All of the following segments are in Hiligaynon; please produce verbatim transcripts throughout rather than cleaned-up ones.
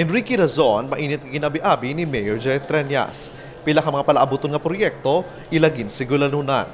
Enrique Razon, mainit nga ginabi-abi ni Mayor Jerry Treñas. Pila ka mga palaabuton nga proyekto, ila ginsugilananan.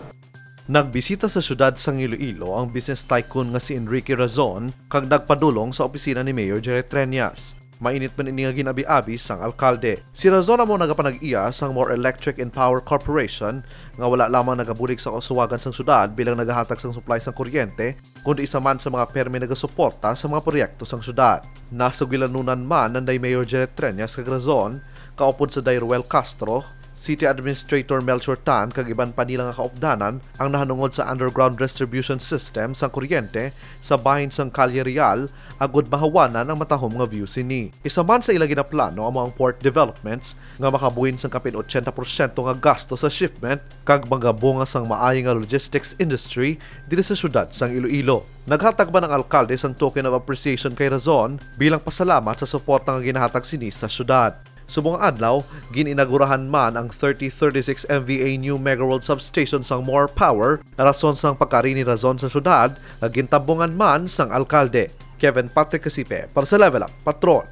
Nagbisita sa siyudad sang Iloilo ang business tycoon nga si Enrique Razon kag nagpadulong sa opisina ni Mayor Jerry Treñas. Mainit man ini nga ginabi-abi sang alkalde. Si Razon amo nagapanag-iya sang More Electric and Power Corporation nga wala lamang nagabulig sa kausuwagan sang siyudad bilang nagahatag sang supply sang kuryente, kundi isa man sa mga permi nagasuporta sa mga proyekto sang siyudad. Nasugilananan man ni Mayor Jerry Treñas kag Razon, kaupod sa Day Ruel Castro, City Administrator Melchor Tan kag iban pa nila nga kaupdanan ang nahanungod sa underground distribution system sang kuryente sa bahin sang Calle Real agud mahawanan ang matahom nga view sini. Isa man sa ila ginaplano amo ang port developments nga makabuhin sang kapin ochenta porsyento nga gasto sa shipment kag magabunga sang maayo nga logistics industry diri sa siyudad sang Iloilo. Naghatag man ang alkalde sang token of appreciation kay Razon bilang pasalamat sa suporta nga ginahatag sini sa siyudad. Subong nga adlaw, gin-inagurahan man ang thirty thirty-six M V A new Megawatt substation sang More Power, rason sang pagkari ni Razon sa siyudad nga gintabungan man sang alkalde. Kevin Patrick Casipe para sa Level Up Patrol.